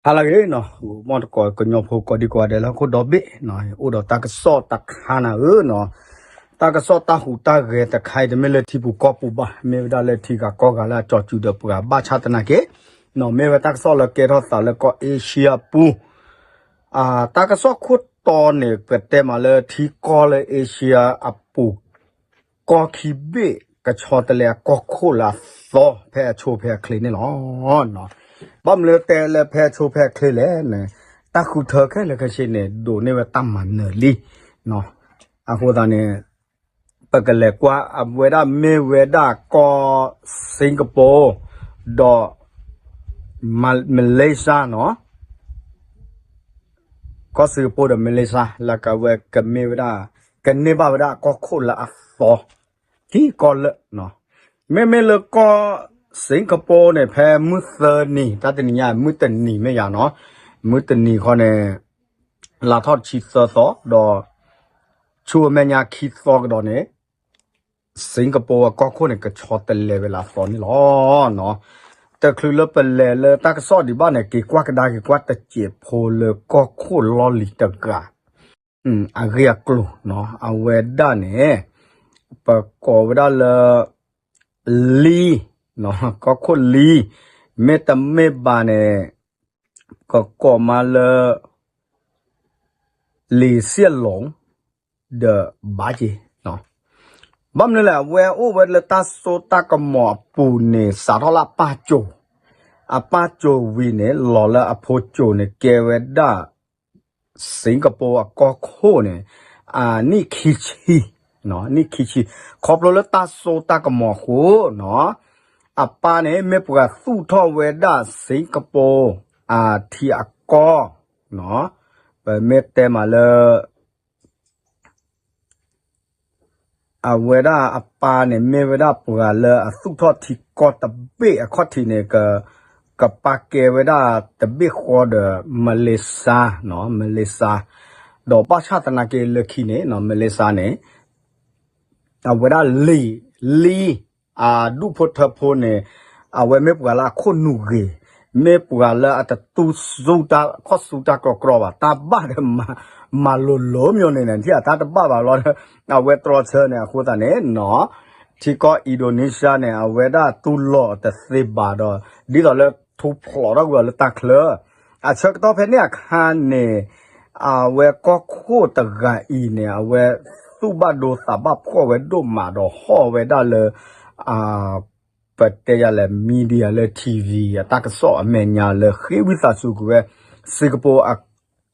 ဟါလၢအဂ့ၤနီၤ, ဂီၤမီၢ်တကိး ကညီဖိကိးဒံကိးဂၤဒဲးလၢဟီၣ်ခိၣ်ဒီဘ့ၣ်နီၤ, အိၣ်ဒီးတၢ်ကစီၣ်တခါနၤဧၢနီၤ, တၢ်ကစီၣ်တၢ်ဟူးတၢ်ဂဲၤတခါအံၤ တမ့ၢ်လၢထံပူၤကီၢ်ပူၤဘၣ်, မ့ၢ်ဝဲဒၣ်လၢထံဂၤကီၢ်ဂၤလၢအကၠီၤစုၤဒီးပှၤဘၣ်ဆၣ်သနာ်က့နီၤ, မ့ၢ်ဝဲတၢ်ကစီၣ်လၢကဲထီၣ်သးလၢကီၢ်အ့ရှံယါပူၤ တၢ်ကစီၣ်ခိၣ်တီန့ၣ် ပတဲမးလၢထံကီၢ်လၢအ့ရှံယါအပူၤ ကီၢ်ခံဘ့ၣ် ကဆီတလဲအကီၢ်ခိၣ်လၢအသီ ဖဲအဆိဖဲအချ့န့ၣ်လီၤ. ဘၣ်မနုၤတဲလၢဖဲအဆိဖဲအချ့လဲၣ်န့ၣ်, တၢ်ဃုထၢခဲလၢာ်ခဲဆ့န့ၣ် ဒိးန့ၢ်ဝဲတၢ်မၤနၢၤလံ. အဃိသတးန့ၣ် ပကလဲၤကွၢ်အဝဲဒၣ်မ့ၢ်ဝဲဒၣ်ကီၢ် Singapore ဒီး Malaysia နီၤ, ကီၢ် Singapore ဒီး Malaysia လၢကဝဲကမ့ၢ်ဝဲဒၣ် ကန့ၢ်ဘၣ်ဝဲဒၣ်ကီၢ်ခိၣ်လၢအသီ ထံကီၢ်လၢာ်နီၤ, မ့မ့ၢ်လၢကီၢ် Singapore န့ၣ် ဖဲမုၢ်သၢနံၤ တၢ်တနံၤညါ မုၢ်တနံၤမ့ၢ်ယါနီၤ, မုၢ်တနံၤခီန့ၣ် လါထီၣ်တဆံသၢသီ ဒီး ဆူအမဲာ်ညါခံသီကဒီးန့ၣ် Singapore အကီၢ်ခိၣ်န့ၣ် ကဆီတလဲဝဲလၢအသီန့ၣ်လီၤ. တချုးလၢပလဲၤလၢတၢ်ကစီၣ်ဒံးဘၣ်န့ၣ် က့ၤကွၢ်ကဒါက့ၤကွၢ်တစဲးဖိလၢကီၢ်ခိၣ်လီၢ်လံၤတဂၤ အဂ့ၢ်အကျိၤနီၤ, အဝဲဒၣ်န့ၣ် ပကိးဝဲဒၣ်လၢ လံ, ကီၢ်ခိၣ်လံ, မ့တမ့ၢ်ဘၣ်န့ၣ် ကကိးမးလၢ လံၤစ့ၣ်လိၤ ဒီးဘၣ်က့ၤ, ဘၣ်မနုၤလဲၣ် အဝဲအိၣ်ဝဲလၢတၢ်စိတၢ်ကမီၤအပူၤန့ၣ် စးထီၣ်လၢအပၢ်စိၤ, အပၢ်စိၤဝံၤန့ၣ် လီၤလၢအဖိစိၤန့ၣ် ကဲဝဲဒၣ် Singapore အကီၢ်ခိၣ်န့ၣ် အနံၣ်ခံဆံ, နံၣ်ခံဆံ, ခီဖျိလၢတၢ်စိတၢ်ကမီၤအဃိနီၤ, အပၢ်န့ၣ် မ့ၢ်ပှၤသူၣ်ထီၣ်ဝဲဒၣ် Singapore အထံအကီၢ်, ပမ့ၢ်တဲမးလၢ အဝဲဒၣ်အပၢ်န့ၣ် မ့ၢ်ဝဲဒၣ်ပှၤလၢအသူၣ်ထီၣ်ထံကီၢ်တဘ့ၣ်အခီၣ်ထံးန့ၣ် ကပာ်ကဲဝဲဒၣ်တဘ့ၣ်ဃီဒီး Malaysia, Malaysia, ဒီးဘၣ်ဆၣ်သနာ်က့လၢခံန့ၣ် Malaysia န့ၣ် အဝဲဒၣ်လံၤ, လံၤ, အဒူၣ်ဖိထၢဖိန့ၣ် အဝဲမ့ၢ်ပှၤလၢအခိၣ်နူာ်ဂ့ၤ, မ့ၢ်ပှၤလၢအတတူၢ်ဆူၣ်တၢ်ခီၣ်ဆူၣ်တၢ်ကီကီဘၣ်, တၢ်ဘၣ်ဒီး မၤလိၤလိၤမ့ၢ်န့ၣ်န့ၣ် ထံၣ်အတၢ်တဘၣ်ဘၣ်လီၤ, အဝဲတြီဆၢန့ၣ် အဃိသတးန့ၣ်နီၤ, ထံကီၢ် Indonesia န့ၣ် အဝဲဒၣ်တူၢ်လိာ်တသ့ဘၣ်ဒီး ဒ်သိးလၢထူၣ်ဖျိးထီၣ်ကွံာ်အီၤလၢတၢ်ချၢ အဆၢကတီၢ်ဖဲန့ၣ်အခါန့ၣ် အဝဲကီၢ်ခိၣ်တဂၤအံၤန့ၣ် အဝဲသူၣ်ဘၣ်ဒိသးဘၣ်ဖှီၣ်ဝဲဒိၣ်မးဒီးဟီၣ်ဝဲဒၣ်လၢ ပတဲယၤလဲၣ် media လၢ ထံၣ်ဝံၤ အတၢ်ကစီၣ်အမဲာ်ညါလၢဃ့ဝံသးစူၤကွံာ်ဝဲ Singapore အ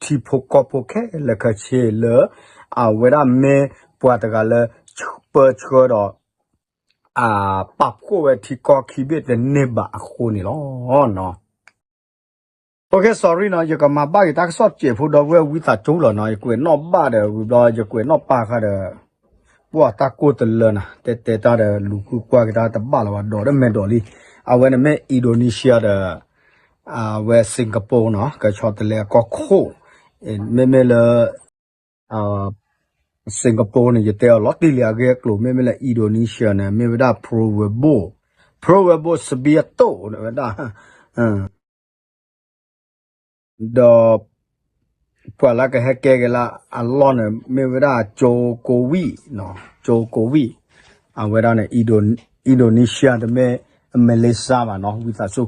ထံဖိကီၢ်ဖိခဲလၢာ်ခဲဆ့လၢ အဝဲဒၣ်မ့ၢ်ပှၤတဂၤလၢ ပၢဆှၢဒီး ပာ်ဖှိၣ်ဝဲထံကီၢ်ခံဘ့ၣ်တန့ၢ်ဘၣ်အဃိန့ၣ်လီၤ. Okay, sorry နီၤ, ယကမၤဘၣ်က့ၤတၢ်ကစီၣ်စဲးဖိဒီပုၢ်ဝဲၢ်ဝံသးစူၤလီၤနီၤ, ယကွဲးနီၣ်ဘၣ်ဒီးဝံၤဘျီ ယကွဲးနီၣ်ပာ်ဃာ်ဒီး ပှၤတၢ်ကိၢ်တလၢနၤ, တဲတဲတၢ်ဒီးလူၤဃုကွၢ်က့ၤတၢ်တဘၣ်လၢၤဘၣ်, ဒီးတမဲာ်ဒိးလံ, အဝဲန့ၣ်မ့ၢ် Indonesia ဒီး အဝဲ Singapore နီၤ, ကဆီတလဲအကီၢ်ခိၣ်, မ့မ့ၢ်လၢ Singapore န့ၣ် ယတဲအီၤလီၤတံၢ်လံအဂ့ၢ်အကျိၤ, မ့မ့ၢ်လၢ Indonesia န့ၣ် မ့ၢ်ဝဲဒၣ် Proverbo, Proverbo စဘံအတိၣ်န့ၣ်ဝဲဒၣ် ဒီး ပှၤလၢကဟဲကဲက့ၤလၢအလီၢ်န့ၣ် မ့ၢ်ဝဲဒၣ် Jokowi, Jokowi, အဝဲဒၣ်န့ၣ် Indonesia တမ့ၢ် Malaysia ဘၣ်နီၤ, ဝံသးစူ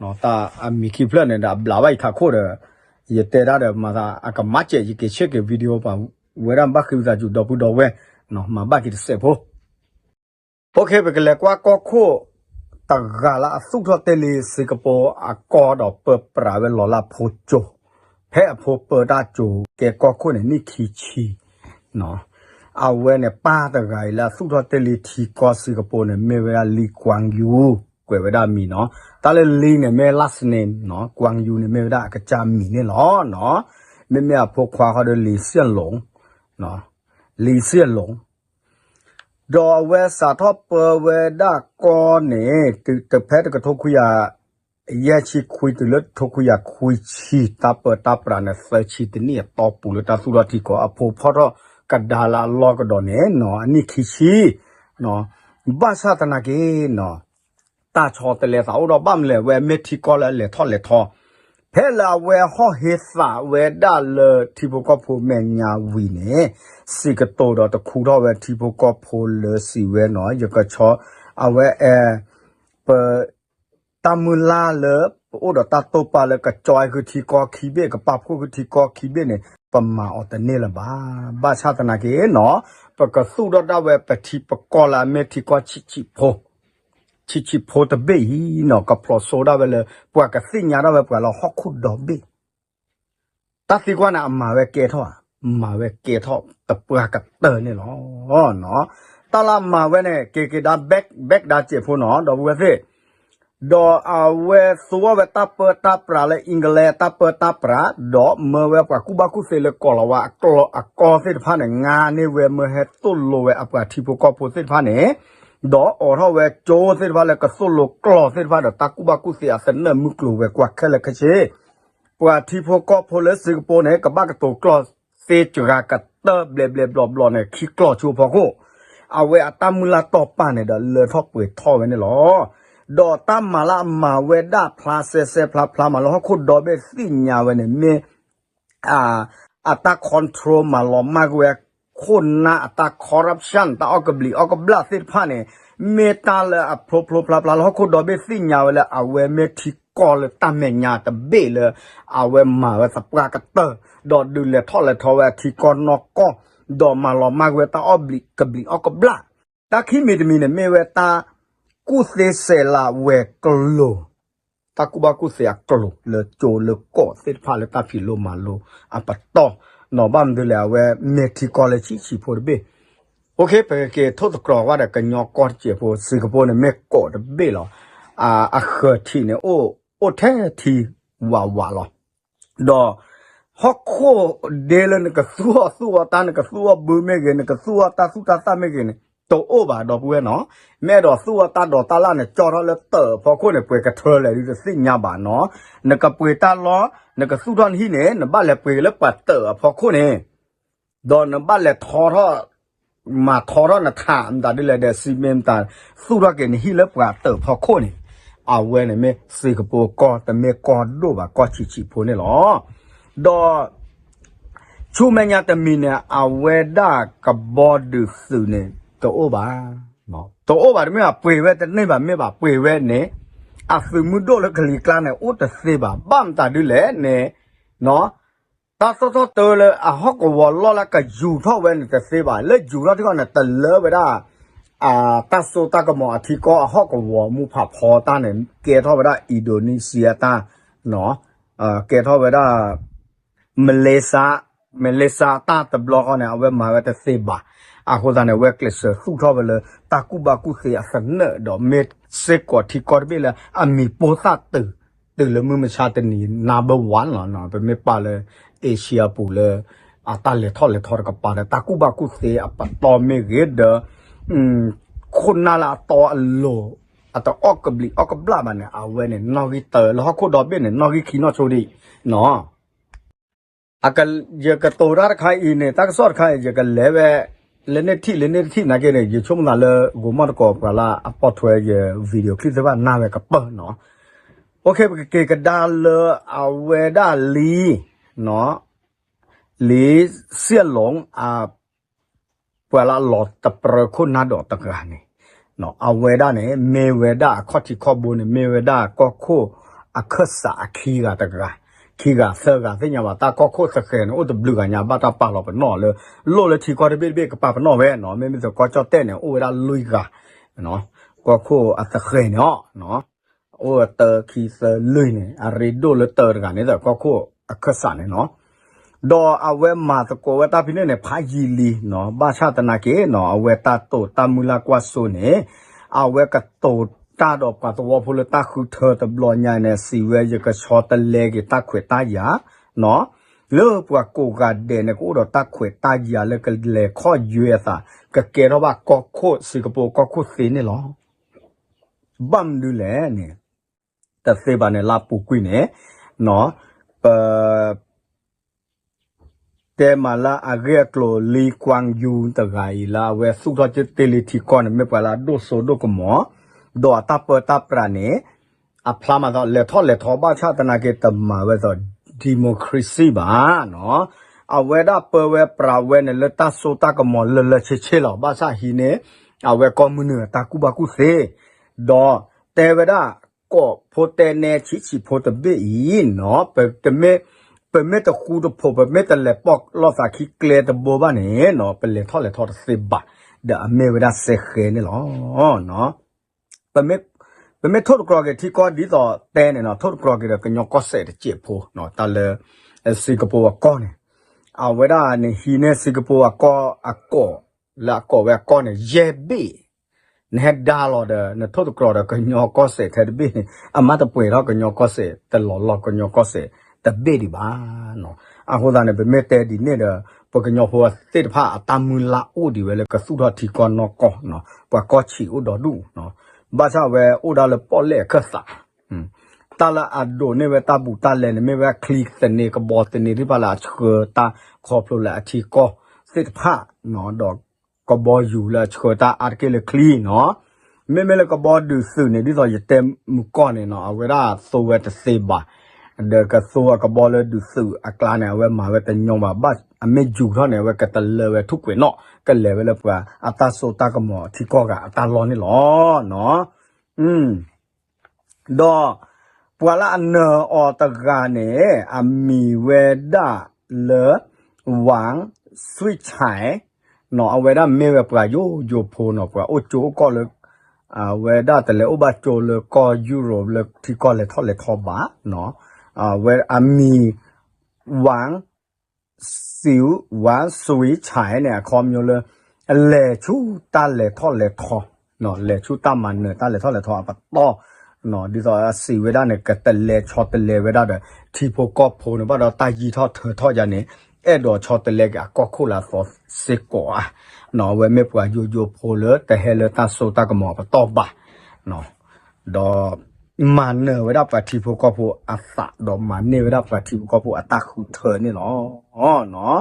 ၤ, တၢ်အမံၤခံဖျၢၣ်န့ၣ်ဒီး အဘျးဘၣ်ယထးခိၣ်ဒီး ယတဲတၢ်ဒီးမၤသး အကမၤစဲး ယက့ၤဆ့ၣ်က့ၤ video ပှၤဝဲဒၣ်ဘၣ်ဃ့ဝံသးစူၤ ဒီပုၢ်ဒီဝဲၢ်, မၤဘၣ်က့ၤတစဲးဖိ Okay, ပကလဲၤကွၢ်ကီၢ်ခိၣ်တဂၤလၢအသူၣ်ထီၣ်တ့ၢ်လံ Singapore အကီၢ်ဒီးပၢပြးဝဲလီၤလၢအဖိစိၤ, ဖဲအဖိပၢတၢ်စိၤကဲကီၢ်ခိၣ်န့ၣ် နံၣ်ခံဆံ, အဝဲန့ၣ် ပၢ်တဂၤအံၤလၢအသူၣ်ထီၣ်တ့ၢ်လံထံကီၢ် Singapore န့ၣ် မ့ၢ်ဝဲဒၣ် Lee Kuan Yew, ကွဲးဝဲဒၣ်အမံၤနီၤ, တၢ်လၢ Lee န့ၣ် မ့ၢ် last name နီၤ, Kuan Yew န့ၣ် မ့ၢ်ဝဲဒၣ်အကစၢ်မံၤန့ၣ်လီၤ. မ့မ့ၢ်အဖိခွါဃီဒီး Lee Hsien Loong, Lee Hsien Loong ဒီးအဝဲစးထီၣ်ပၢဝဲဒၣ်ကီၢ်န့ၣ် တုၤဖဲတကထိခွံကယၤယဲၢ်ဆံခွံ တုၤလၢတကထိခွံကယၤခွံဆံ တၢ်ပၢတၢ်ပြးန့ၣ် သၢဆံတနံၣ်အတီၢ်ပူၤလၢတၢ်သူၣ်ထီၣ်ထံကီၢ် အဖိဖီၣ်ထီၣ်ကဒါလၢအလီၢ်ကဒီးန့ၣ်နီၤ အနံၣ်ခံဆံ ဘၣ်ဆၣ်သနာ်က့နီၤ တၢ်ဆီတလဲသးအိၣ်ဒီးဘၣ်မနုၤလဲၣ် အဝဲမ့ၢ်ထံကီၢ်လၢအလဲၤထီၣ်လဲၤထီ ဖဲလၢအဝဲဟီၣ်ဟ့သးဝဲဒၣ်လၢထံဖိကီၢ်ဖိမဲာ်ညါဝံၤန့ၣ်, စံးကတိၤဒီးတခူထီၣ်ဝဲထံဖိကီၢ်ဖိလၢစံးဝဲနီၤ, ယကဆီ, အဝဲ, ပ, တၢ်မုၢ်လၢ်လၢ ပအိၣ်ဒီးတၢ်တိာ်ပာ်လၢကကၠီဃုထံကီၢ်ခံဘ့ၣ် ကပာ်ဖှိၣ်ဃုထံကီၢ်ခံဘ့ၣ်န့ၣ် ပမၤအီၤတန့ၢ်လၢၤဘၣ်. ဘၣ်ဆၣ်သနာ်က့နီၤ, ပကသူၣ်ထီၣ်ဒၣ်ဝဲပထံပကီၢ်လၢအမ့ၢ်ထံကီၢ်ဆံးဆံးဖိ ဆံးဆံးဖိတဘ့ၣ်အံၤနီၤ, ကဖျိးစိဒၣ်ဝဲလၢ ပှၤကသ့ၣ်ညါဒၣ်ဝဲပှၤလၢဟီၣ်ခိၣ်ဒီဘ့ၣ်, တၢ်သံကွၢ်န့ၣ် အမၤဝဲကဲထီၣ်, မၤဝဲကဲထီၣ်တပှၢ်ကတၢၢ်န့ၣ်လီၤ. တၢ်လၢအမၤဝဲန့ၣ် က့ၤက့ၤဒါ back back ဒါစဲးဖိနီၤ ဒီပုၢ်ဝဲၢ်သ့ၣ်, ဒီးအဝဲသူအီၤဝဲတၢ်ပၢတၢ်ပြးလၢ England တၢ်ပၢတၢ်ပြး, ဒီးမၢဝဲပှၤကူၣ်ဘၣ်ကူၣ်သ့လၢကီၢ်လီၤဝါအကီသ့ၣ်တဖၣ်န့ၣ် ငါန့ၢ်ဝဲမၢဟဲသိၣ်လိဝဲအပှၤထံဖိကီၢ်ဖိသ့ၣ်တဖၣ်န့ၣ်, ဒီးအိးထီၣ်ဝဲကၠိသ့ၣ်တဖၣ်လၢကသိၣ်လိကျီၢ်သ့ၣ်တဖၣ်ဒီး တၢ်ကူၣ်ဘၣ်ကူၣ်သ့အသနၢၣ်မုၢ်ကျိၤဝဲၤကွာ်ခဲလၢာ်ခဲဆ့ ပှၤထံဖိကီၢ်ဖိလၢစ့ကပိန့ၣ် ကဘၣ်ကတိၤကျီၢ်သ့စှၤကတၢၢ်ဘျဲးဘျဲးဘျီဘျီန့ၣ် ခံကျီၢ်ဆူအဖီခိၣ်, အဝဲအတၢ်မုၢ်လၢ်တီၢ်ပာ်န့ၣ်ဒီးလၢထီၣ်ပှဲၤထီၣ်ဝဲန့ၣ်လီၤ. ဒီးတၢ်မၤလၢအမၤဝဲဒၣ်ဖျါစဲစဲဖျါဖျါမးလၢဟီၣ်ခိၣ်ဒီဘ့ၣ်သ့ၣ်ညါဝဲန့ၣ် မ့ၢ် အတၢ် control မၤလီၤမၢ်ကွံာ်ဝဲ ခိၣ်နၢ်အတၢ် corruption တၢ်အီၣ်ကဘျံးအီၣ်ကဘျၣ်သ့ၣ်တဖၣ်န့ၣ်, မ့ၢ်တၢ်လၢအဖျိဖျိဖျါဖျါလၢဟီၣ်ခိၣ်ဒီဘ့ၣ်သ့ၣ်ညါဝဲလၢ အဝဲမ့ၢ်ထံကီၢ်လၢတၢ်မဲာ်ညါတဘ့ၣ်လၢ အဝဲမၤဝဲသပှၢ်ကတၢၢ်, ဒီးဒုးလဲၤထီၣ်လဲၤထီဝဲအထံကီၢ်နီၢ်ကီၢ်, ဒီးမၤလီၤမၢ်ကွံာ်ဝဲတၢ်အီၣ်ဘျံးကဘျံးအီၣ်ကဘျၣ်. တၢ်ခံမံၤတမံၤန့ၣ် မ့ၢ်ဝဲတၢ် ကူၣ်သ့စဲးလးဝဲၤကျိၤ, တၢ်ကူၣ်ဘၣ်ကူၣ်သ့အကျိၤလၢကၠိလၢကီၢ်သ့ၣ်တဖၣ်လၢတၢ်ဖံးလိမၤလိအပတီၢ်, နီၢ်ဘၣ်မနုၤလဲၣ် အဝဲမ့ၢ်ထံကီၢ်လၢဆံးဆံးဖိတဘ့ၣ်. ပကက့ၤထိၣ်သတြီၤဝဲဒီးကညီကီၢ်တစဲးဖိ စ့ကပိန့ၣ်မ့ၢ်ကိးတဘ့ၣ်လီၤ. အဃၢၤထံးန့ၣ် အိၣ်ထဲထံဝးဝးလီၤ. ဒီး ဟီၣ်ခိၣ်ဒ့လၢနကသူၣ်အီၣ်သူၣ်အီတၢ် နကသူၣ်အီၣ်ဘုမ့ၢ်ဂ့ၤ နကသူၣ်အီၣ်တၢ်သူၣ်တၢ်သၣ်မ့ၢ်ဂ့ၤန့ၣ် တအိၣ်ဘၣ်ဒီပုၢ်ဝဲၢ်နီၤ. မ့ၢ်အဲၣ်ဒိးသူၣ်အီၣ်တၢ်ဒိးတၢ်လၢ်န့ၣ် ကၠီထီၣ်လၢတၢးအဖီခိၣ်န့ၣ် ပှဲၤကထၢလဲၣ်ဒုးတသ့ၣ်ညါဘၣ်နီၤ. နကပှ့ၤတၢ်လီၢ် နကသူၣ်ထီၣ်နဟံၣ်န့ၣ် နဘၣ်လဲၤပှ့ၤလၢပှၤတၢးအဖီခိၣ်န့ၣ် ဒီးနဘၣ်လဲၤထီထီၣ် မၤထီထီၣ်နထးမတၤဒ်လဲၣ်ဒီး စံးမ့ၢ်မတၤ သူၣ်ထီၣ်က့ၤနဟံၣ်လၢပှၤတၢးဖီခိၣ်န့ၣ်, အဝဲန့ၣ်မ့ၢ်စ့ကပိကီၢ် တမ့ၢ်ကီၢ်ဒိၣ်ဘၣ် ကီၢ်ဆံးဆံးဖိန့ၣ်လီၤ. ဒီး ဆူမဲာ်ညါတမံၤန့ၣ် အဝဲဒၣ်ကဘီဒုးသုးန့ၣ် တအိၣ်ဘၣ်, တအိၣ်ဘၣ်တမ့ၢ်ဘၣ် ပှ့ၤဝဲတန့ၢ်ဘၣ် မ့ၢ်ဘၣ်ပှ့ၤဝဲန့ၣ် အသုးမုၢ်ဒိၣ်လၢကလံၤကျါန့ၣ် အိၣ်တသ့ဘၣ် ဘၣ်မတၤဒ်လဲၣ်န့ၣ် တၢ်သီၣ်ထီၣ်တၢလၢအဟီၣ်ကဝီၤလီၢ်လၢကယူၤထီၣ်ဝဲန့ၣ်တသ့ဘၣ်. လၢယူၤထီၣ်ထံကီၢ်န့ၣ် တလၢဝဲဒၣ် တၢ်စိတၢ်ကမီၤအထံကီၢ်အဟီၣ်ကဝီၤမူဖးဖီတၢ်န့ၣ် ကဲထီၣ်ဝဲဒၣ် Indonesia တၢ်, ကဲထီၣ်ဝဲဒၣ် Malaysia, Malaysia တၢ်တဘျီဃီန့ၣ် အဝဲမၤဝဲတသ့ဘၣ်. အဃိသတးန့ၣ် အဝဲကျဲးစၢးသူၣ်ထီၣ်ဝဲလၢ တၢ်ကူၣ်ဘၣ်ကူၣ်သ့အသနၢၣ်ဒီး မ့ၢ်စ့ၢ်ကီးထံကီၢ်တဘ့ၣ်လၢအမံၤပိၢ်သၣ်တုၤ တုၤလၢမုၢ်မဆါတနံၤ number one လီၤ. ပမ့ၢ်ပာ်လၢ Asia ပူၤလၢ အတၢ်လဲၤထီၣ်လဲၤထီတကပၤဒီး တၢ်ကူၣ်ဘၣ်ကူၣ်သ့အပတီၢ်မ့ၢ်ဂ့ၤဒီး ခိၣ်နၢ်လၢအတီအလိၤ အတအီၣ်ကဘျံးအီၣ်ကဘျၣ်ဘၣ်န့ၣ် အဝဲန့ၣ် နီၣ်ဂံၢ်တၢ လၢဟီၣ်ခိၣ်ဒီဘ့ၣ်န့ၣ် နီၣ်ဂံၢ်ခံနီၣ်ဆိဒံးနီၤ. ယကတိၤတၢ်တခါအံၤန့ၣ် တၢ်ကစီၣ်တခါအံၤ ယကလဲၤဝဲ လၢန့ၣ်ထံၣ်လၢန့ၣ်တထံၣ်နာ်က့န့ၣ် ယဆိကမိၣ်သးလၢ ဂိၤမီၣ်တကိးပှၤလၢအပိာ်ထွဲယ video clip သ့ၣ်တဖၣ်နၢ်ဝဲကပၢၢ်နီၤ. ပကက့ၤကဒါလၢအဝဲဒၣ်လံ လံစံၣ်လိၤ ပှၤလၢအလီၤတပြၢခိၣ်နၢ်ဒီးတဂၤန့ၣ် အဝဲဒၣ်န့ၣ် မ့ၢ်ဝဲဒၣ်အခီၣ်ထံးခီၣ်ဘိန့ၣ် မ့ၢ်ဝဲဒၣ်ကီၢ်ခိၣ်အခၢၣ်စးအခံဂၤတဂၤ, ခံဂၤသၢဂၤသ့ၣ်ညါဘၣ် တၢ်ကီၢ်ခိၣ်သဃဲၤန့ၣ် အိၣ်တဘျုးဂၤညါ ဘၣ်တၢ်ပာ်လီၤပနီၣ်လၢ လိၣ်လၢထံကီၢ်တဘ့ၣ်တဘ့ၣ်ကပာ်ပနီၣ်ဝဲနီၤ. မ့မ့ၢ်သကီၢ်ကၠီၣ်တဲၣ်န့ၣ် အိၣ်ဝဲဒၣ်လွံၢ်ဂၤ ကီၢ်ခိၣ်အသဃဲၤန့ၣ်အီၤ အိၣ်ဝဲတၢခံသၢလွံၢ်န့ၣ် အရ့ဒိၣ်လၢတၢတဂၤန့ၣ် ကီၢ်ခိၣ်အခၢၣ်စးန့ၣ်နီၤ. ဒီးအဝဲမၤသကိးဝဲတၢ်ဖဲန့ၣ်န့ၣ် ဖးယံာ်လံနီၤ. ဘၣ်ဆၣ်သနာ်က့နီၤ အဝဲတၢ်တိာ်တၢ်မုၢ်လၢ်ကွၢ်စိန့ၣ် အဝဲကတိၤတၢ်ဒီးပှၤသဝီဖိလၢတၢ်ဃုထၢတဘျီညါန့ၣ် စံးဝဲ ယကဆီတလဲက့ၤတၢ်ခွဲးတၢ်ယာ်နီၤ. လၢပှၤကိးဂၤဒဲးန့ၣ် ကအိၣ်ဒီးတၢ်ခွဲးတၢ်ယာ်လၢကလဲၤခီၣ်ယွဲအသး ကကဲထီၣ်ဘၣ်ကီၢ်ခိၣ် စ့ၢ်ကပိာ်ကီၢ်ခိၣ်သ့န့ၣ်လီၤ. ဘၣ်မနုၤလဲၣ်န့ၣ် တသ့ဘၣ်န့ၣ် လၢပူၤကွံာ်န့ၣ် ပ တဲမးလၢအဂ့ၢ်အကျိၤ လံကွၢ်ယူတဂၤအံၤလၢအဝဲသူၣ်ထီၣ်ကတ့ၢ်လံထံကီၢ်န့ၣ် မ့ၢ်ပှၤလၢအဒိၣ်စိဒိၣ်ကမီၤ ဒီးအတၢ်ပၢတၢ်ပြးန့ၣ် အဖျါမးသီ လဲၤထီၣ်လဲၤထီဘၣ်ဆၣ်သနာ်က့ တမၤဝဲသိး democracy ဘၣ်နီၤ. အဝဲဒၣ်ပၢဝဲပြးဝဲန့ၣ် လၢတၢ်စိတၢ်ကမီၤလၢလၢဆ့ဆ့လီၤ. ဘၣ်ဆၣ်ဟံးန့ၢ် အဝဲကီၢ်မုၢ်နုာ်အတၢ်ကူၣ်ဘၣ်ကူၣ်သ့, ဒီးတဲဝဲဒၣ် ကိးဖိတဲနဲဆံးဆံးဖိတဘ့ၣ်အံၤနီၤ, ပမ့ၢ်တဃူတဖိး ပမ့ၢ်တလဲၤပီၢ်လိာ်သးခံကျဲတဘိဘၣ်န့ၣ်နီၤ, ပလဲၤထီၣ်လဲၤထီတသ့ဘၣ်, ဒီးအမ့ၢ်ဝဲဒၣ်စဲဃဲန့ၣ်လီၤ. ပမ့ၢ်ထိၣ်တကြီၤက့ၤထံကီၢ်ဒ်သိးတဲန့ၣ်နီၤ, ထိၣ်တကြီၤက့ၤဒီးကညီကီၢ်စဲၣ်တစဲးဖိနီၤ, တၢ်လၢ စ့ကပူၤအကီၢ်န့ၣ်, အဝဲဒၣ်န့ၣ်ဟံးန့ၢ်စ့ကပူၤအကီၢ်အကိး, လၢအကိးဝဲအကီၢ်န့ၣ် ယဲၢ်ဘ့ၣ်, နဟဲဒါလီၤဒီး နထိၣ်တကြီၤဒီးကညီကီၢ်စဲၣ်ထဲတဘ့ၣ်န့ၣ် အမ့ၢ်တပှဲၤထီၣ်ကညီကီၢ်စဲၣ် တလီၤလီၤကညီကီၢ်စဲၣ်တဘ့ၣ်ဒံးဘၣ်နီၤ. အဃိသတးန့ၣ် ပမ့ၢ်တဲဒ်န့ၣ်ဒီး ပကညီဖိသ့ၣ်တဖၣ်အတၢ်မုၢ်လၢ်အိၣ်ဒံးဝဲလၢကသူၣ်ထီၣ်ထံကီၢ်နီၢ်ကီၢ်နီၤ, ပှၤကီၢ်ဆံးအိၣ်ဒီဒူၣ်နီၤ, ဘၣ်ဆၣ်ဝဲအိၣ်ဒၣ်လၢပီၣ်လဲၣ်အခၢၣ်သး တၢ်လၢအဒိးန့ၢ်ဝဲတၢ်ဘူးတၢ်လဲန့ၣ် မ့ၢ်ဝဲချံသန့ကဘီသန့သ့ၣ်တဖၣ်လၢအဆှၢတၢ်ခီဖျိလၢအထံကီၢ်သ့ၣ်တဖၣ်နီၤ, ဒီးကဘီယူၤလၢအဆှၢတၢ်အါတက့ၢ်လၢချံနီၤ, မ့မ့ၢ်လၢကဘီဒုးသုးန့ၣ် ဒ်သိးယတဲမုၢ်ကီၢ်န့ၣ်နီၤ, အဝဲဒၣ်သိဝဲတသ့ဘၣ်, ဒီးကသိအကဘီလၢဒုးသုးအကျါန့ၣ် အဝဲမၤဝဲတညီဘၣ်, ဘၣ်အမ့ၢ်ယူၤထီၣ်န့ၣ် အဝဲကတလၢဝဲထူၣ်ကွဲးနီၣ်, ကလဲၤဝဲလၢပှၤအတၢ်စိတၢ်ကမီၤထံကီၢ်ဂၤအတၢ်လီၢ်န့ၣ်လီၤနီၤ. ဒီးပှၤလၢအနၢၤအီၤတဂၤန့ၣ် အမံၤဝဲဒၣ်လၢ Wang Suichai နီၤ, အဝဲဒၣ်မ့ၢ်ဝဲပှၤယိယိဖိနီၤ, ပှၤအိၣ်ကၠိအိၣ်ကီၢ်လၢ အဝဲဒၣ်တလဲၤအိၣ်ဘၣ်ကၠိလၢကီၢ်ယူရိးလၢထံကီၢ်လဲၤထီၣ်လဲၤထီဘၣ်နီၤ, အဝဲအမံၤ Wang Sui, Wang Suichai န့ၣ် အခီပညီလၢ လဲၤဆူတၢ်လဲၤထီၣ်လဲၤထီ, လဲၤဆူတၢ်မၤနၢၤတၢ်လဲၤထီၣ်လဲၤထီအပတီၢ်, ဒ်သိးအစံးဝဲဒၣ်န့ၣ် ကတလဲၤဆီတလဲဝဲဒၣ်ဒီး ထံဖိကီၢ်ဖိန့ၣ် ဘၣ်ဒီးတၢ်ယံၤထီၣ်ထၢထီၣ်ယါန့ၣ် အဲၣ်ဒိးဆီတလဲက့ၤအကီၢ်ခိၣ်လၢအသီစ့ၢ်ကီးဧါ, အဝဲမ့ၢ်ပှၤယိယိဖိလၢတဟဲလၢတၢ်စိတၢ်ကမီၤအပတီၢ်ဘၣ် ဒီးမၤနၢၤဝဲဒၣ်ပှၤထံဖိကီၢ်ဖိအသး ဒီးမၤန့ၢ်ဝဲဒၣ်ပှၤထံဖိကီၢ်ဖိအတၢ်ဃုထၢန့ၣ်လီၤ.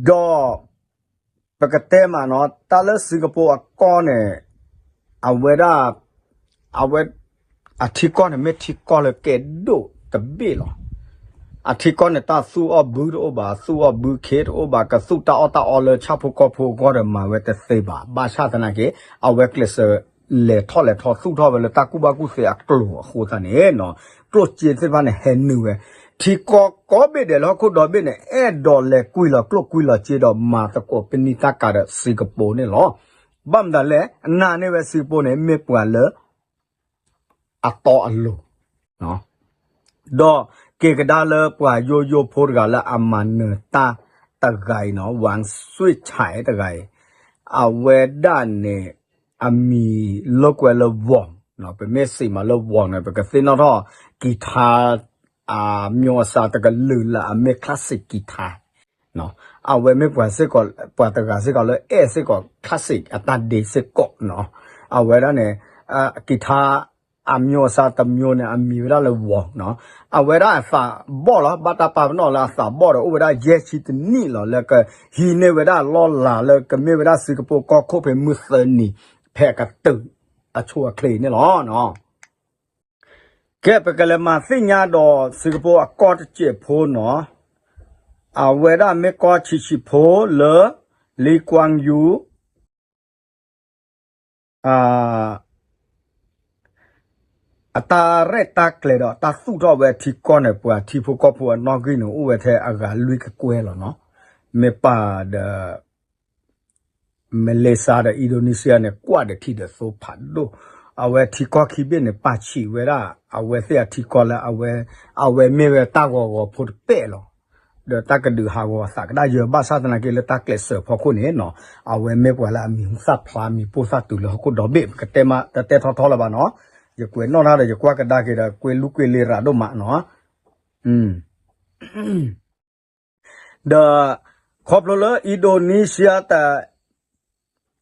ဒီးပကတဲမးနီၤ, တၢ်လၢစ့ကပူၤအကီၢ်န့ၣ် အဝဲဒၣ် အဝဲ အထံကီၢ်န့ၣ်မ့ၢ်ထံကီၢ်လၢကဲဒိၣ်တဘ့ၣ်လီၤ. အထံကီၢ်န့ၣ် တၢ်သူၣ်အီၣ်ဘုတအိၣ်ဘၣ်, သူၣ်အီၣ်ဘုခ့တအိၣ်ဘၣ်, ကသူၣ်တၢ်အီၣ်တၢ်အီလၢဆၣ်ဖိကီၢ်ဖိအဂီၢ်ဒီးမၤဝဲတသ့ဘၣ်. ဘၣ်ဆၣ်သနာ်က့ အဝဲကျဲးစၢးလဲၤထီၣ်လဲၤထီသူၣ်ထီၣ်ဝဲလၢတၢ်ကူၣ်ဘၣ်ကူၣ်သ့အကျိၤအဃိသတးန့ၣ်နီၤ, ကျိၣ်စ့သ့ၣ်တဖၣ်န့ၣ်ဟဲနုာ်ဝဲ, ထံကီၢ်ကိးဘ့ၣ်ဒဲးလၢဟီၣ်ခိၣ်ဒီဘ့ၣ်န့ၣ် အဲၣ်ဒိးလဲၤကွံာ်လီၤကျိၣ်ကွံာ်လီၤစ့ဒီးမၤသကိးပနံာ်တၢ်ကၤဒီးစ့ကပူၤန့ၣ်လီၤ. ဘၣ်မတၤလဲၣ်, နာ်န့ၢ်ဝဲစ့ကပူၤန့ၣ် မ့ၢ်ပှၤလၢ အတီအလိၤ ဒီးက့ၤကဒါလၢပှၤယိယိဖိတဂၤလၢအမၤနၢၤတၢ်တဂၤအံၤနီၤ, Wang Suichai တဂၤအံၤ, အဝဲဒၣ်န့ၣ် အမံၤလိာ်ကွဲလၢ Wang နီၤ, ပမ့ၢ်စံးမးလၢ Wang န့ၣ် ပကသ့ၣ်နီၣ်ထီၣ် guitar အမျိုးအစားတကလုာ်လၢအမ့ၢ် classic guitar နီၤ, အဝဲမ့ၢ်ပှၤစ့ၢ်ကီး ပှၤတဂၤစ့ၢ်ကီးလၢအဲၣ်စ့ၢ်ကီး classic အတၢ်ဒ့စ့ၢ်ကီးနီၤ, အဝဲဒၣ်န့ၣ် guitar အမျိုးအစားတစ်မျိုးန့ၣ် အမံၤဝဲဒၣ်လၢ Wang နီၤ, အဝဲဒၣ်အသးဘီၣ်လီၤ, ဘၣ်တၢ်ပာ်ပနီၣ်လၢအသးဘီၣ်ဒီး အိၣ်ဝဲဒၣ်ယဲၢ်ဆံတနံၣ်လီၤ, လၢကဟံးန့ၢ်ဝဲဒၣ်လီၢ်လၤလၢကမ့ၢ်ဝဲဒၣ်စ့ကပူၤကီၢ်ခိၣ်ဖဲမုၢ်သၢနံၤ ဖဲအကတၢၢ်အဆိအချ့န့ၣ်လီၤ. ကဲ ပကလဲၤမၤသ့ၣ်ညါဒီးစ့ကပူၤအကီၢ်တစဲးဖိနီၤ, အဝဲဒၣ်မ့ၢ်ကီၢ်ဆံးဆံးဖိလၢ Lee Kuan Yew အတၢ်ရဲၣ်တၢ်ကျဲၤဒီးတၢ်သူၣ်ထီၣ်ဝဲထံကီၢ်န့ၣ် ပှၤထံဖိကီၢ်ဖိအနီၣ်ဂံၢ်န့ၣ် အိၣ်ဝဲထဲအဂၤလွံၢ်ကကွဲၢ်လီၤနီၤ, မ့ၢ်ပၢ်ဒီး မလ့ၡါဒီး အံၣ်ဒိနံၡံယါန့ၣ် ကွၢ်ဒီးထံဒီးသိဖးဒိၣ်, အဝဲထံကီၢ်ခံဘ့ၣ်န့ၣ် ပာ်ဆံးဝဲဒၣ် အဝဲသ့ၣ်အထံကီၢ်လၢအဝဲ အဝဲမ့ၢ်ဝဲတၢ်ဂီၤဂီၤဖိတပဲာ်လီၤ. ဒီးတၢ်ကဒုးဟးဂီၤအသးကဒါယၢၤ ဘၣ်ဆၣ်သနာ်က့လၢတၢ်ကျဲးစၢးဖီခိၣ်န့ၣ်နီၤ, အဝဲမ့ၢ်ပှၤလၢအမံၤဟူသၣ်ဖျါမံၤပိၢ်သၣ်တုၤလၢဟီၣ်ခိၣ်ဒီဘ့ၣ် ပကတဲမး တတဲထီထီလၢၤဘၣ်နီၤ, ယကွဲးနီၣ်တၢ်ဒီးယကွၢ်ကဒါက့ၤဒီး ကွ့လူကွ့လ့ရးဒိၣ်မးနီၤ. ဒီးခီဖျိလၢအံၣ်ဒိနံၡံယါတ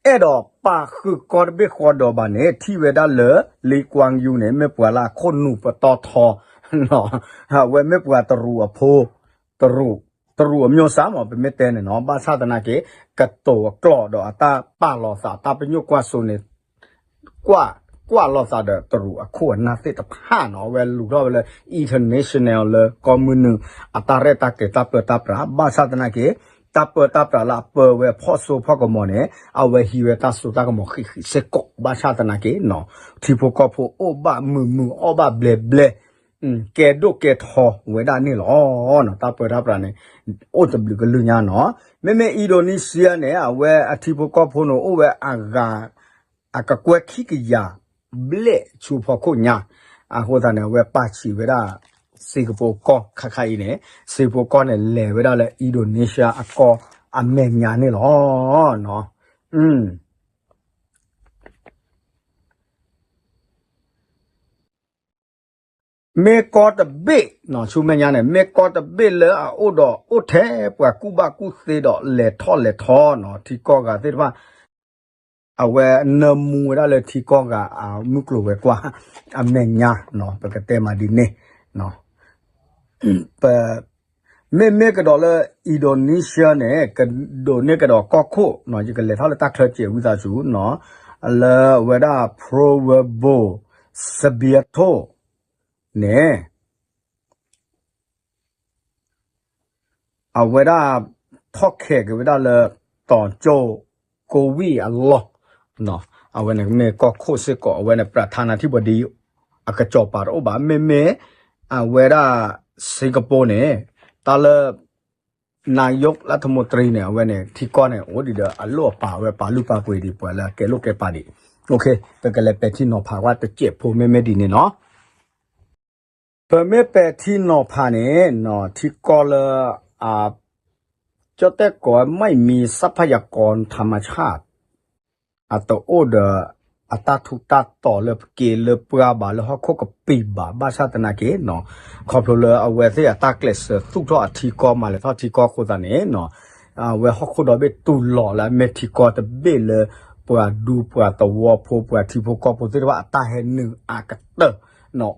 အဲၣ်ဒိးပာ်ဃုာ်ကီၢ်တဘ့ၣ်ဃီဒီးဘၣ်န့ၣ် ထံၣ်ဝဲဒၣ်လၢ Lee Kuan Yew န့ၣ် မ့ၢ်ပှၤလၢအခိၣ်နူာ်ပတီၢ်ထီ, အဝဲမ့ၢ်ပှၤတရူးအဖိ, တရူး, တရူးအမျိုးစားမး ပမ့ၢ်တဲန့ၣ်နီၤ, ဘၣ်ဆၣ်သနာ်က့ ကတိၤအကျိာ်ဒီးအတၢ်ပာ်လီၤသး တၢ်ပညိၣ်ကွၢ်စိန့ၣ် ကွၢ်လိာ်သးဒီးတရူးအခိၣ်အနၢ်သ့ၣ်တဖၣ်နီၤ အဝဲလူၤထီၣ်ဝဲလၢ international လၢကီၢ်မုၢ်နုာ် အတၢ်ရဲၣ်တၢ်ကျဲၤတၢ်ပၢတၢ်ပြး ဘၣ်ဆၣ်သနာ်က့ တၢ်ပၢတၢ်ပြးလၢအပၢဝဲဖီၣ်စိဖီၣ်ကမီၤန့ၣ် အဝဲဟံးဝဲတၢ်စိတၢ်ကမီၤဃံးဃံးစ့ၢ်ကီး ဘၣ်ဆၣ်သနာ်က့နီၤ ထံဖိကီၢ်ဖိအိၣ်ဘၣ်မုာ်မုာ်အီၣ်ဘၣ်ဘျဲးဘျဲး ကဲဒိၣ်ကဲထီဝဲဒၣ်န့ၣ်လီၤ. တၢ်ပၢတၢ်ပြးန့ၣ် အိၣ်တဘျုးကလုာ်ညါနီၤ မ့မ့ၢ် Indonesia န့ၣ် အဝဲအထံဖိကီၢ်ဖိန့ၣ် အိၣ်ဝဲအဂၤ အကကွဲၢ်ခံကယၤဘျဲၣ်ဆူဖီခိၣ်ညါ အဃိသတးန့ၣ် အဝဲပာ်ဆံးဝဲဒၣ် စ့ကပူၤကီၢ်ခါခါအံၤန့ၣ် စ့ကပူၤကီၢ်န့ၣ် လဲၤဝဲဒၣ်လၢ Indonesia အကီၢ်အမဲာ်ညါန့ၣ်လီၤ. မ့ၢ်ကီၢ်တဘ့ၣ်နီၤ ဆူမဲာ်ညါန့ၣ် မ့ၢ်ကီၢ်တဘ့ၣ်လၢအအိၣ်ဒီးအိၣ်ထဲပှၤကူၣ်ဘၣ်ကူၣ်သ့ဒီးလဲၤထီၣ်လဲၤထီနီၤ ထံကီၢ်ဂၤသ့ၣ်တဖၣ် အဝဲနၢမူဝဲဒၣ်လၢထံကီၢ်ဂၤအမုၢ်ကျိၤဝဲၤကွာ်အမဲာ်ညါနီၤ ပကတဲမးဒ်န့ၣ် ပ မ့မ့ၢ်ကဒီးလၢ Indonesia န့ၣ် ကဒိးန့ၢ်ကဒီးကီၢ်ခိၣ်နီၤ ယကလဲၤထီၣ်လၢတၢ်ချၢစဲးဝံသးစူၤနီၤ လၢအဝဲဒၣ် Prabowo Subianto န့ၣ် အဝဲဒၣ် ထီၣ်ခဲးက့ၤဝဲဒၣ်လၢ တီၤကၠိၣ်ကိဝံၣ်အလီၢ် အဝဲန့ၣ်မ့ၢ်ကီၢ်ခိၣ်စ့ၢ်ကီး အဝဲန့ၣ် ပြးထါနါထံဘီဒံ အကစီၤပၤတအိၣ်ဘၣ် မ့မ့ၢ် အဝဲဒၣ် စ့ကပူၤန့ၣ် တၢ်လၢ နၣ်ယိၣ်လၢထမူတရံန့ၣ် အဝဲန့ၣ် ထံကီၢ်န့ၣ် အိၣ်ဒံးဒီးအလိၣ်အပာ်ဝဲ ပာ်လုၢ်ပာ်ပှ့ၤဒံး ပှၤလၢအကဲလိာ်ကဲပာ်ဒံး ပကလဲၤပဲာ်ထံနီၤဖးဝဲတစဲးဖိမ့မ့ၢ်ဒ်န့ၣ်နီၤ ပမ့ၢ်ပဲာ်ထံနီၤဖးန့ၣ် ထံကီၢ်လၢ ကၠီၣ်တဲၣ်ကီး ไม่มีทรัพยากรธรรมชาติ အတအိၣ်ဒီး အတၢ်ထူးတၢ်တီၤလၢပက့ၤလၢပှၢ်ဘၣ် လၢဟီၣ်ခိၣ်ကပံာ်ဘၣ် ဘၣ်ဆၣ်သနာ်က့ ခီဖျိလၢအဝဲသ့ၣ်အတၢ်ကျဲးစၢးသူၣ်ထီၣ်အထံကီၢ်မၤလဲၤထီၣ်ထံကီၢ်အဃိသတးန့ၣ် အဝဲဟီၣ်ခိၣ်ဒီဘ့ၣ်တူၢ်လိာ်လၢအမ့ၢ်ထံကီၢ်တဘ့ၣ်လၢ ပှၤဒူပှၤသဝီဖိ ပှၤထံဖိကီၢ်ဖိသ့ၣ်တဖၣ်အတၢ်ဟဲနုာ်အကတၢၢ်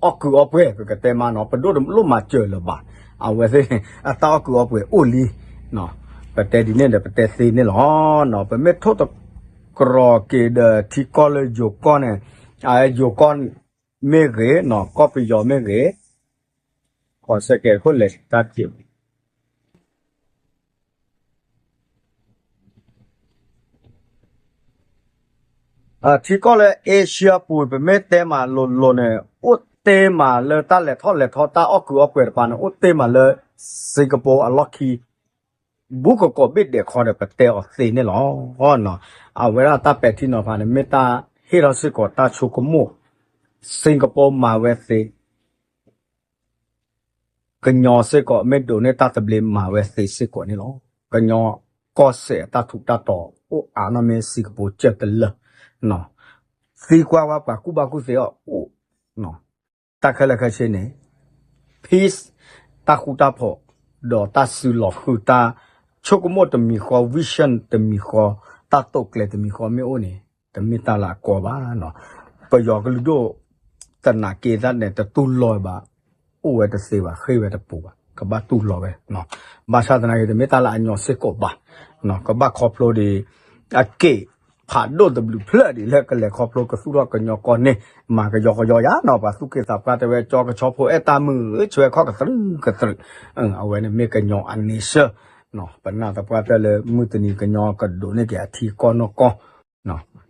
အီၣ်ကုးအီပှဲၤ ပကတဲမးနီၤ ပဒိၣ်တလိၣ်မၤစၢၤလၢၤဘၣ် အဝဲသ့ၣ် အတၢ်အီၣ်ကုးအီပှဲၤအိၣ်လံ ပတဲဒ်န့ၣ်ဒီးပတဲသ့န့ၣ်လီၤ. ပမ့ၢ်ထိၣ်သတြီၤက့ၤဒီးထံကီၢ်လၢယိၤကီၢ်န့ၣ် ယိၤကီၢ်မ့ၢ်ဂ့ၤနီၤ ကီၢ်ပယီၤမ့ၢ်ဂ့ၤ ခီစဲကဲးခိၣ်လဲၤတၢ်တက့ၢ် ထံကီၢ်လၢ Asia ပူၤ ပမ့ၢ်တဲမးလိၤလိၤန့ၣ် အိၣ်တ့ၢ်မးလၢတၢ်လဲၤထီၣ်လဲၤထီ တၢ်အီၣ်ကုးအီပှဲၤတပၤန့ၣ် အိၣ်တ့ၢ်မးလၢ စ့ကပူၤအလီၢ်ခံ ဘူးကကိးဘ့ၣ်ဒဲးခီဒီး ပတဲအီၤသ့န့ၣ်လီၤ. အဝဲဒၣ်တၢ်ပဲာ်ထံနီၤဖးန့ၣ် မ့ၢ်တၢ်ဟ့ၣ်ထီၣ်စ့ၢ်ကီးတၢ်ဆိကမိၣ် စ့ကပူၤမၤဝဲသ့ ကညီစ့ၢ်ကီး မ့ၢ်ဒိးန့ၢ်တၢ်သဘျ့မၤဝဲသ့စ့ၢ်ကီးန့ၣ်လီၤ. ကညီကီၢ်စဲၣ်အတၢ်ထူးတၢ်တီၤအိၣ်အါနီၢ်မ့ၢ်စ့ကပူၤကၢၢ်တလၢာ် သံကွၢ်ဝဲပှၤကူၣ်ဘၣ်ကူၣ်သ့အီၤအိၣ် တၢ်ခဲလၢာ်ခဲဆ့န့ၣ် peace တၢ်ဃူတၢ်ဖိး ဒီးတၢ်စုလီၤဃုာ်တၢ်ဆိကမိၣ်တမံၤဃီ vision တမံၤဃီ တၢ်တိာ်ကျဲၤတမံၤဃီမ့ၢ်အိၣ်န့ၣ် တမ့ၢ်တၢ်လၢအကီဘၣ်နီၤ ပယီၤကလုာ်ဒိၣ် သနာ်က့သတးန့ၣ် တတူၢ်လိာ်ဘၣ် အိၣ်ဝဲတသ့ဘၣ် ဃ့ၢ်ဝဲတပူၤဘၣ် ကဘၣ်တူၢ်လိာ်ဝဲ ဘၣ်ဆၣ်သနာ်က့ တမ့ၢ်တၢ်လၢအညီစ့ၢ်ကီးဘၣ် ကဘၣ်ခီဖျိဒံး အက့ၢ်ဖးဒိၣ်တဘျုးဖျၢၣ်ဒံးလၢကလဲၤခီဖျိကသူၣ်ထီၣ်ကညီကီၢ်န့ၣ် မၤကယီကယီယါနီၤ ပှၤသူၣ်က့သးပှၢ်တဲဝဲ ကၠီကဆီဖိအဲၣ်တၢ်မုၢ် ဆွဲခီၣ်ကတြူၢ်ကတြူၢ် အဝဲန့ၣ်မ့ၢ်ကညီအန့ဆၢၣ် ပနာ်သပှၢ်တၢၢ်လၢမုၢ်တနံၤကညီကဒိးန့ၢ်က့ၤအထံကီၢ်နီၢ်ကီၢ်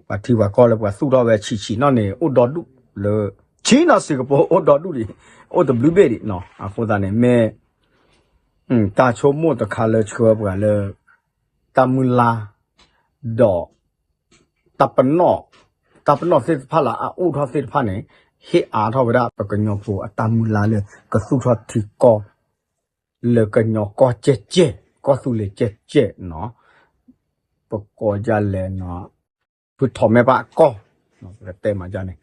ပှၤထံပှၤကီၢ်လၢပှၤသူၣ်ထီၣ်ဝဲဆံးဆံးနီၣ်န့ၣ် အိၣ်ဒီဒူၣ်လၢ ဆံးနီၣ်စ့ကပူၤအိၣ်ဒီဒူၣ်ဒံး အိၣ်တဘျုးဘ့ၣ်ဒံးနီၤ အဃိသတးန့ၣ်မ့ၢ် တၢ်ဆိကမိၣ်တခါလၢဆှၢပှၤလၢ တၢ်မုၢ်လၢ် ဒီး တၢ်ပနီၣ် တၢ်ပနီၣ်သ့ၣ်တဖၣ်လၢအအိၣ်ထီၣ်သ့ၣ်တဖၣ်န့ၣ် ဟ့ၣ်အါထီၣ်ဝဲဒၣ်ပကညီဖိအတၢ်မုၢ်လၢ်လၢ ကသူၣ်ထီၣ်ထံကီၢ် လၢကညီကီၢ်ကဲၣ်ကဲၣ် ကီၢ်သူလ့ၤကဲၣ်ကဲၣ်နီၤ ပကိးဒ်လဲၣ်နီၤ ဖုထီၣ်မဲပၢ်အကီၢ် ပကတဲမးဒ်န့ၣ်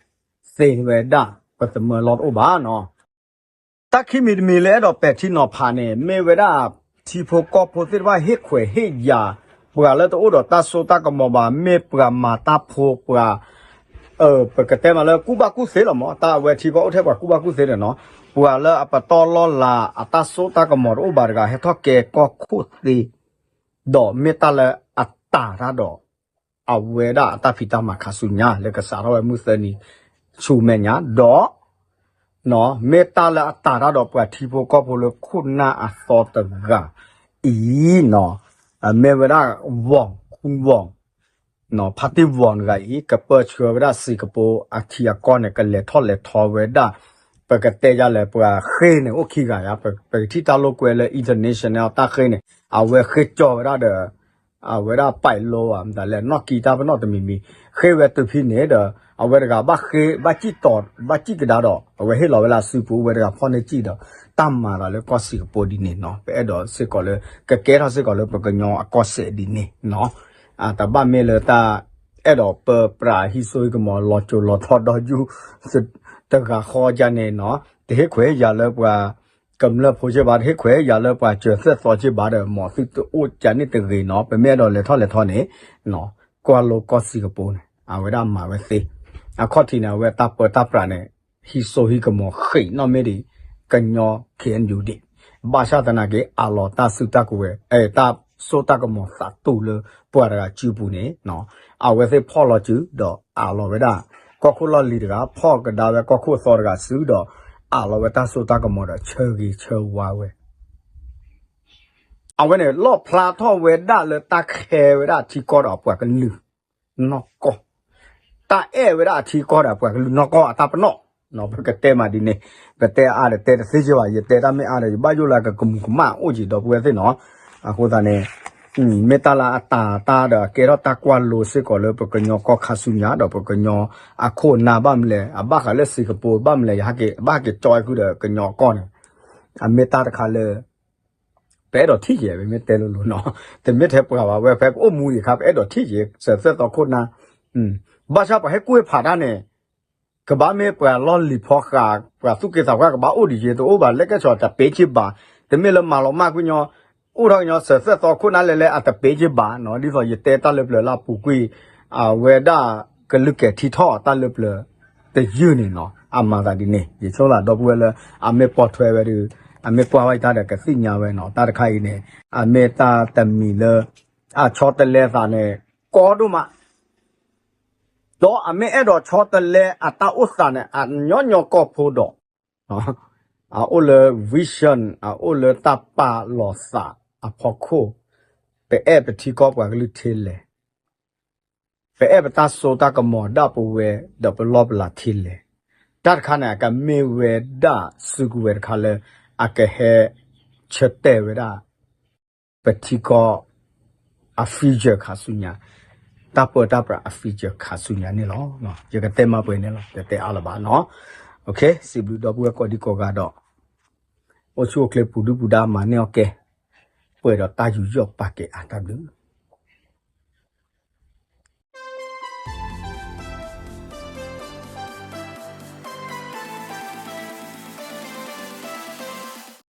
သ့ဝဲဒၣ် ပသမၢလီၢ်တအိၣ်ဘၣ်နီၤ တၢ်ခံမံၤတမံၤလၢအဲၣ်ဒိးပဲာ်ထံနီၤဖးန့ၣ် မ့ၢ်ဝဲဒၣ် ထံဖိကီၢ်ဖိသ့ၣ်တဖၣ်ဟ့ၣ်ခွဲးဟ့ၣ်ယာ် ပှၤလၢတအိၣ်ဒီးတၢ်စိတၢ်ကမီၤဘၣ် မ့ၢ်ပှၤမၤတၢ်ဖိပှၤ ပကတဲမးလၢကူၣ်ဘၣ်ကူၣ်သ့လီၤမး တၢ်အဝဲထံကီၢ်အိၣ်ထဲပှၤကူၣ်ဘၣ်ကူၣ်သ့န့ၣ်နီၤ ပှၤလၢအပတီၢ်လီၢ်လၤ အတၢ်စိတၢ်ကမီၤတအိၣ်ဘၣ်တဂၤ ဟဲထီၣ်ကဲကီၢ်ခိၣ်သ့ ဒီးမ့ၢ်တၢ်လၢအတၢ်တၢ်ဒီး အဝဲဒၣ်အတၢ်ဖံးတၢ်မၤခါဆူညါ လၢကစးထီၣ်ဝဲမုၢ်သၢနံၤ ဆူမဲာ်ညါ ဒီး မ့ၢ်တၢ်လၢအတၤတၢ်ဒီးပှၤထံဖိကီၢ်ဖိလၢခိၣ်နၢ်အသီတဂၤအံၤ မ့ၢ်ဝဲဒၣ် ဝီၤ ခူဝီၤ ဖါတံၢ်ဝီၤတဂၤအံၤ ကပၢၢ်ဆှၢဝဲဒၣ်စ့ၢ်ကီးအထံအကီၢ်န့ၣ် ကလဲၤထီၣ်လဲၤထီဝဲဒၣ် ပကတဲယါလဲၣ် ပှၤဃ့ၢ်န့ၣ် အိၣ်ခံဂၤယါ ပကထံၣ်တၢ်လိာ်ကွဲလၢ international တၢ်ဃ့ၢ်န့ၣ် အဝဲဃ့ၢ်ကၠီဝဲဒၣ်ဒီး အဝဲဒၣ် pilot ဧါ မတၤလဲၣ် နီၣ်ကံတၢ်ပနီၣ်တမံၤမံၤ ဃ့ၢ်ဝဲတုၤဖဲန့ၣ်ဒီး အဝဲတဂၤဘၣ်ဃ့ၢ် ဘၣ်စံၣ်တီၤ ဘၣ်စံၣ်ကဒါဒီး အဝဲဟ့ၣ်လီၤဝဲလၢအစုပူၤ ဝဲတဂၤဖီၣ်န့ၢ်စံၣ်ဒီး တၢ်မၤသးလၢကီၢ်စ့ၢ်ကီးဒ်န့ၣ်နီၤ ပအဲၣ်ဒိးစ့ၢ်ကီးလၢ ကကဲထီၣ်စ့ၢ်ကီးလၢပကညီအကီၢ်စဲၣ်ဒ်န့ၣ်နီၤ တဘၣ်မ့ၢ်လၢတၢ် အဲၣ်ဒိးပၢပြးဟံးစိဟံးကမီၤ လီၤစိၤလီၤထီဒီးယူၢ် တဂၤဃီဒ်န့ၣ်နီၤ တဟ့ၣ်ခွဲးဟ့ၣ်ယာ်လၢပှၤ ကမျၢၢ်ဖိစ့ၢ်ဘၣ် တဟ့ၣ်ခွဲးဟ့ၣ်ယာ်လၢပှၤစၢၤသွဲၣ်သီစ့ၢ်ဘၣ်ဒီး မ်သုတအိၣ်ကန့ၣ်တဂ့ၤနီၤ ပမ့ၢ်အဲၣ်ဒိးလဲၤထီၣ်လဲၤထီန့ၣ် ကွၢ်လိကီၢ်စ့ၢ်ကီးန့ၣ် အဝဲဒၣ်မၤဝဲသ့ အခီၣ်ထံးန့ၣ် အဝဲတၢ်ပၢတၢ်ပြးန့ၣ် ဟံးစိဟံးကမီၤဃံးနီၣ်မ့ၢ်ဒံး ကညီ KNU ဒံး ဘၣ်ဆၣ်သနာ်က့ အးလီၤတၢ်စုတၢ်ကဝဲၤ အဲ တၢ်စိတၢ်ကမီၤသးတူၢ်လၢပှၤတဂၤစုပူၤန့ၣ် အဝဲသ့ၣ်ဖီၣ်လီၤစုဒီးအးလီၤဝဲဒၣ် ကီၢ်ခိၣ်လီၢ်လံၤတဂၤ ဖီၣ်ကဒါဝဲကီၢ်ခိၣ်အသီတဂၤစုဒီး အးလီၤဝဲတၢ်စိတၢ်ကမီၤဒီးဆၢဂ့ၤဆၢဝါဝဲ အဝဲန့ၣ် လီၣ်ဖျါထီၣ်ဝဲဒၣ်လၢတၢ်ခဲဝဲဒၣ်အထံကီၢ်ဒီးပှၤကလုာ်နီၢ်ကီၢ် တၢ်အဲၣ်ဝဲဒၣ်အထံကီၢ်ဒီးပှၤကလုာ်နီၢ်ကီၢ်အတၢ်ပနီၣ် ပကတဲမးဒ်န့ၣ် ပတဲအါဒီးတဲတသ့က့ဘၣ် ယတဲတၢ်မ့ၢ်အါဒီး ယဘၣ်ယိၣ်လၢကကမူၤကမၣ်အိၣ်က့ၤဒီပုၢ်ဝဲၢ်သ့ၣ်နီၤ အဃိသတးန့ၣ် မ့ၢ်တၢ်လၢအတၤတၢ်ဒီးအကဲထီၣ်တၢ်ကွၢ်လိစ့ၢ်ကီးလၢပကညီကီၢ်ခါဆူညါဒီးပကညီအခိၣ်အနၢ်ဘၣ်မနုၤလဲၣ် အဘၣ်ဃးလၢစ့ၢ်ကီးဘၣ်မနုၤလဲၣ် ယဟဲက့ၤ ဘၣ်က့ၤကၠီဃုာ်ဒီးကညီကီၢ်န့ၣ် အမ့ၢ်တၢ်တခါလၢ ပအဲၣ်ဒိးထံၣ်က့ၤ ပမ့ၢ်တဲလိၤလိၤနီၤ တမ့ၢ်ထဲပှၤဘၣ်ဝဲ ဖဲပအိၣ်မူဒံးအခါ ပအဲၣ်ဒိးထံၣ်က့ၤ စၢၤသွဲၣ်သီခိၣ်နၢ် ဘၣ်ဆၣ်ပှၤဟဲကွၢ်ဖးတၢ်န့ၣ် ကဘၣ်မ့ၢ်ပှၤလီၢ်လံၤဖီဃး ပှၤသူၣ်က့သးပှၢ်ကဘၣ်အိၣ်ဒံးက့ တအိၣ်ဘၣ်လၢကဲဆီၣ်တပ့ၤက့ဘၣ် တမ့ၢ်လၢမၤလီၤမၢ်ကွံာ်ညီ အိၣ်ထီၣ်ကညီစၢၤသွဲၣ်သီခိၣ်နၢ်လဲၤလဲၤအတပ့ၤက့ဘၣ်နီၤ ဒ်သိးယတဲတၢ်လၢပျၢၤလၢအပူၤကွံာ် အဝဲဒၣ်ကလုၢ်ကဲၤထံထီၣ်တၢ်လၢပျၢၤတယုၢ်န့ၣ်နီၤ အမၤသးဒ်န့ၣ် ယဆိကမိၣ်ဒီပုၢ်ဝဲၢ်လၢ အမ့ၢ်ပိာ်ထွဲဝဲဒီး အမ့ၢ်ကွၢ်ဝဲတၢ်ဒီးကသ့ၣ်ညါဝဲနီၤ တၢ်တခါအံၤန့ၣ် အမ့ၢ်တၢ်တမံၤလၢ အဆီတလဲသးန့ၣ် ကီဒိၣ်မး ဒီးအမ့ၢ်အဲၣ်ဒိးဆီတလဲအတၢ်အိၣ်သးန့ၣ် အညီညီကီၢ်ဖိဒီး အအိၣ်လၢ vision အအိၣ်လၢတၢ်ပာ်လီၤသးအဖီခိၣ် ပအဲၣ်ပထံကီၢ်ပှၤကလုာ်ထဲလဲၣ် ပအဲၣ်ပတၢ်စိတၢ်ကမီၤဒၣ်ပဝဲဒီးပလီၢ်ပလၤထဲလဲၣ် တၢ်တခါန့ၣ် အကမ့ၢ်ဝဲဒၣ်စုကဝဲၤတခါလၢ အကဟဲဆၢတဲာ်ဝဲဒၣ် ပထံကီၢ်အ future ခါဆူညါ တၢ်ပၢတၢ်ပြးအ future ခါဆူညါန့ၣ်လီၤ. ယကတဲမးပှဲၤန့ၣ်လီၤ တတဲအါလၢၤဘၣ်နီၤ. စံးဘျုးဒီပုၢ်ဝဲၢ်ကိးဒံကိးဂၤဒီး အိၣ်ဆူၣ်အိၣ်ချ့ပူၤဒုၣ်ပူၤဒါမၤန့ၢ်အီၣ်ကဲ ပှဲၤဒီးတၢ်ယူးယီၣ်ပာ်ကဲအါတၢ်ဘျုး